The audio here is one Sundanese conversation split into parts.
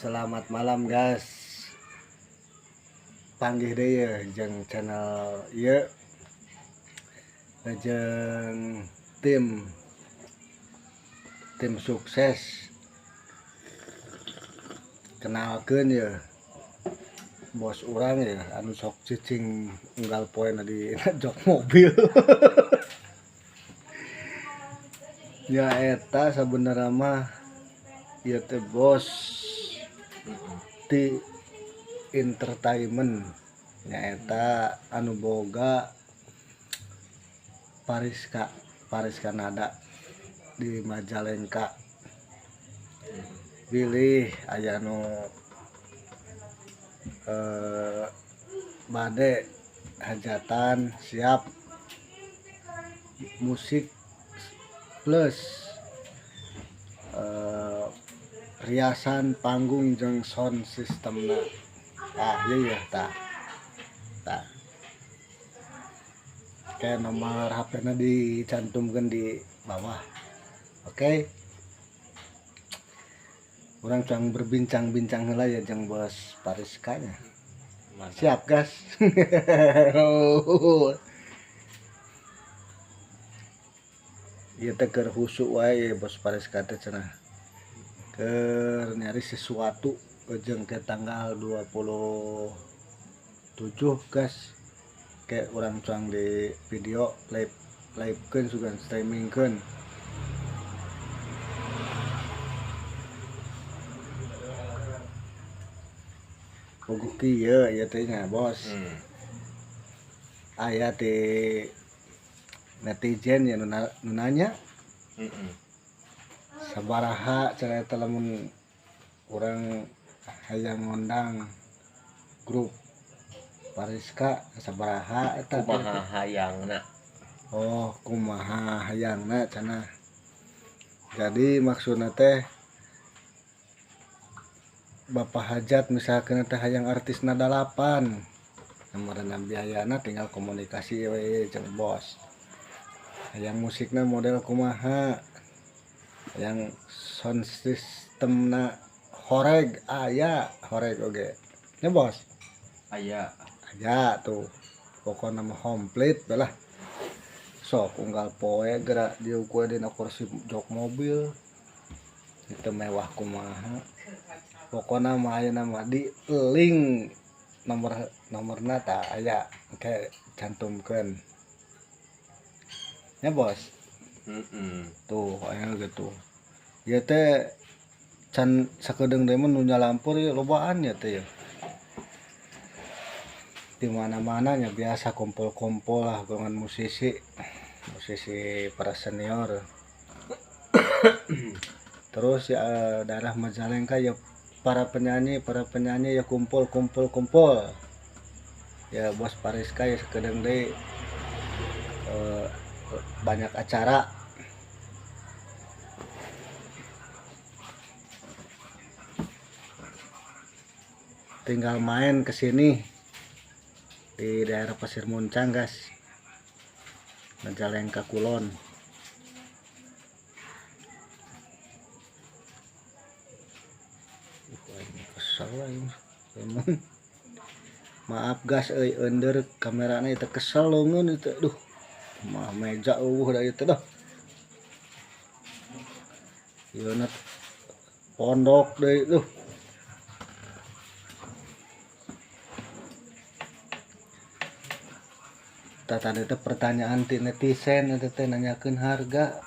Selamat malam guys. Panggih deui ye jeung channel ieu jeung tim tim sukses. Kenalkeun ye bos urang ya anu sok cicing unggal poe di jok mobil. Ya eta sabenerna mah ieu teh bos ti entertainment nyaeta anu boga Pariska, Paris Kanada di Majalengka. Bilih aya nu bade hajatan siap musik plus riasan panggung jeung sound systemna. Ah iya ya tah. Tah. Kayak nomor HP-na dicantumkan di bawah. Oke. Urang cang berbincang-bincang heula ya jeung bos Pariska nya. Siap, gas. Ieu teh keur husuk wae bos Pariska teh cenah. Keur nyari sesuatu jeung ke tanggal 27 guys. Kayak urang cuang di video live live-keun sugan streaming-keun. Bogo kieu ieu teh nya bos. Aya ti netizen ya nu nanya. Sabaraha cenah eta lamun urang hayang ngondang grup Pariska sabaraha eta kumaha hayangna. Oh, kumaha hayangna cenah. Jadi maksudna teh Bapak hajat misalkan teh hayang artisna 8. Nomorna biayana tinggal komunikasi we jeung bos. Hayang musikna model kumaha? Hayang sound systemna horeg aya, horeg oge. Nya bos? Aya. Aya tuh. Pokona mah komplit lah. Sok unggal poe gerak diukur dina kursi jok mobil. Itu mewah kumaha. Pokona mah ayeuna mah di link nomorna tah aya engke cantumkeun. Nya bos. Tuh aya gitu. Ieu teh can sakedeung deui mah nu nyalampur ieu lobaan ya teh ya. Di mana-mana nya biasa kumpul-kumpul lah golongan musisi, musisi para senior. Terus ya daerah Majalengka ya para penyanyi ya kumpul. Ya bos Pariska ya sakedeung deui banyak acara. Tinggal main ke sini di daerah Pasir Muncang, guys. Majalengka Kulon. Kesel aing. Emang. Maaf guys, euy ender kamerana itu kesel leungeun itu. Duh. Mah meja eueuh da ieu teh dah. Ieu na pondok deui duh. Tadi teh pertanyaan ti netizen eta teh nanyakeun harga.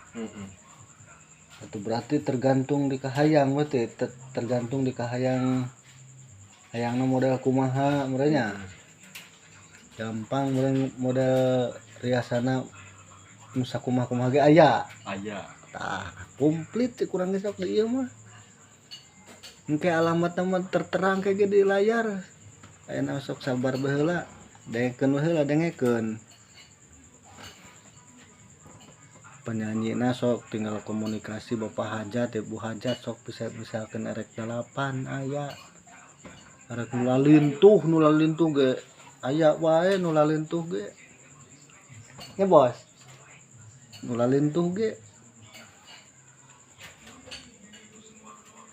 Itu berarti tergantung di kahayang berarti tergantung di kahayang hayangna model kumaha merenya. Gampang meureun model riasana nu sakumaha-kumaha ge aya. Aya. Tah, komplit kurang ge sok di ieu mah. Engke alamatna mah terterang kayak ge di layar. Ayeuna sok sabar baheula. Dengekeun baheula dengekeun. Penyanyina sok tinggal komunikasi bapak hajat ibu hajat sok bisa misalkan erek 8 aya. Erek nu lalintuh ge aya wae nu lalintuh ge. Ya bos. Nu lalintuh ge.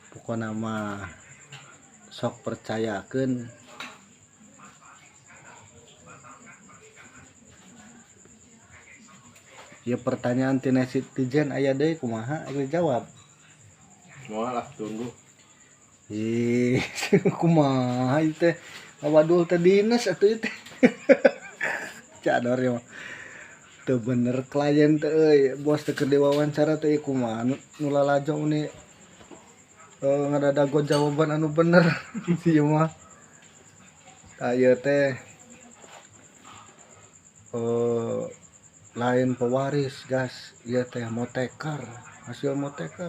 Pokona mah Sok percayakeun. Ya pertanyaan ti netizen aya deui kumaha rek dijawab? Moal lah tunggu. Ih, kumaha ieu teh? Awadul teh dinas atuh ieu teh. Cador ya mah. Teu bener klien teh euy, bos teh keur diwawancara teh ieu kumaha nu lalajo uni ngadadago jawaban anu bener ieu mah. Tah ieu teh lain pewaris gas, ieu teh motekar, hasil motekar.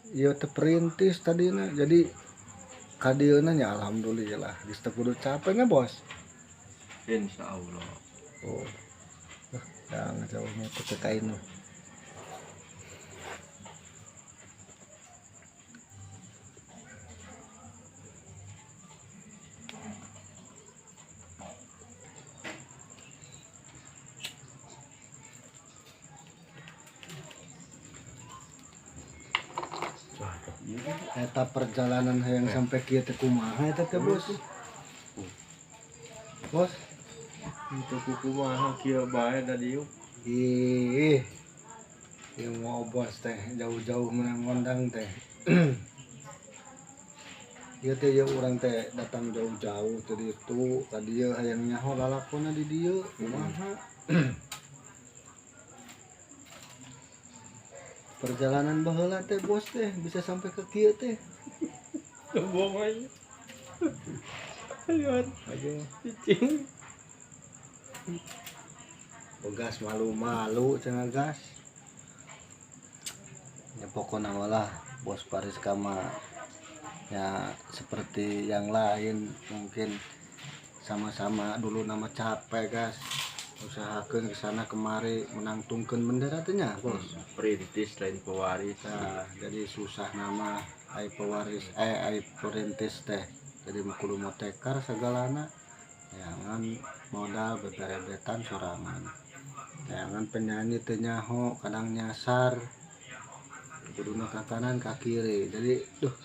Ieu teh perintis tadina, jadi kadieuna nya alhamdulillah geus teu kudu capek nya bos. Insyaallah. Oh. Jangan jauhnya ke kain. Eta perjalanan hayang sampai kieu teh kumaha eta teh bos? Bos, itu kumaha kieu bae da dieu. Ih. Ieu mau bos teh jauh-jauh menang ngondang teh. Ieu teh ieu urang teh datang jauh-jauh teh ditu ka dieu hayang nyaho lalakonna di dieu kumaha. Perjalanan baheula teh bos teh bisa sampai ke kieu teh. Bohong aja. Ayo, ayo. Cicing. Gas malu-malu cenah gas. Ya pokona malah bos Paris kama ya seperti yang lain mungkin sama-sama dulu nama capek gas. Usahakeun kesana kemari menangtungkeun bendera teh nya bos. Perintis lain pewaris. Nah, jadi susah nama ai pewaris ai perintis teh. Jadi kudu motekar segalana. Jangan modal beberebetan sorangan. Jangan penyanyi teh nyaho kadang nyasar. Kuduna ka kanan ka kiri. Jadi duh.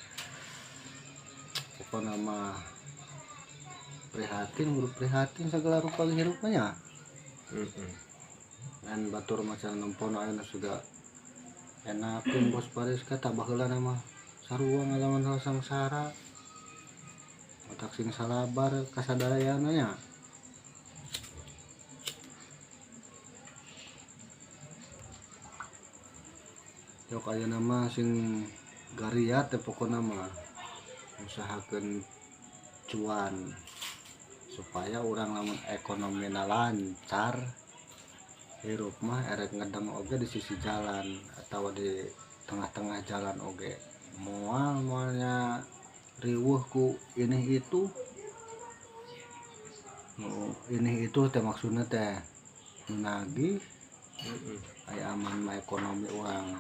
Pokona mah prihatin, kudu prihatin segala rupa hirup mah nya. Dan batur macam nempono ayeuna sudah enakeun bos Paris ka baheula mah sarua ngalaman hal sangsara. Otak sing salabar kasadarayana nya. Yok ayeuna mah sing gariat teh pokona mah usahakeun cuan supaya urang lamun ekonomina lancar hirup mah erek ngedeng oge di sisi jalan atau di tengah-tengah jalan oge moal moalnya riweuh ku ini itu. Oh, ini itu teh maksudna teh nagih aya aman mah ekonomi urang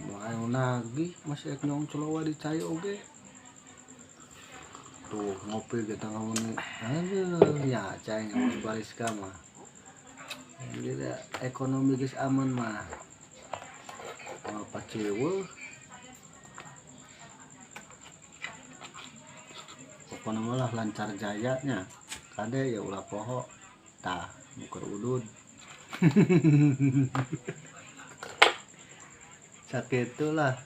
moal nagih masih ek nyong colowa di cai oge tuh ngopi kita ngomong aduh ya cai ngomong baris mah jadi ekonomi geus aman mah apa cewek pokoknya malah lancar jayanya kade ya ulah poho tah muker udud sakitulah.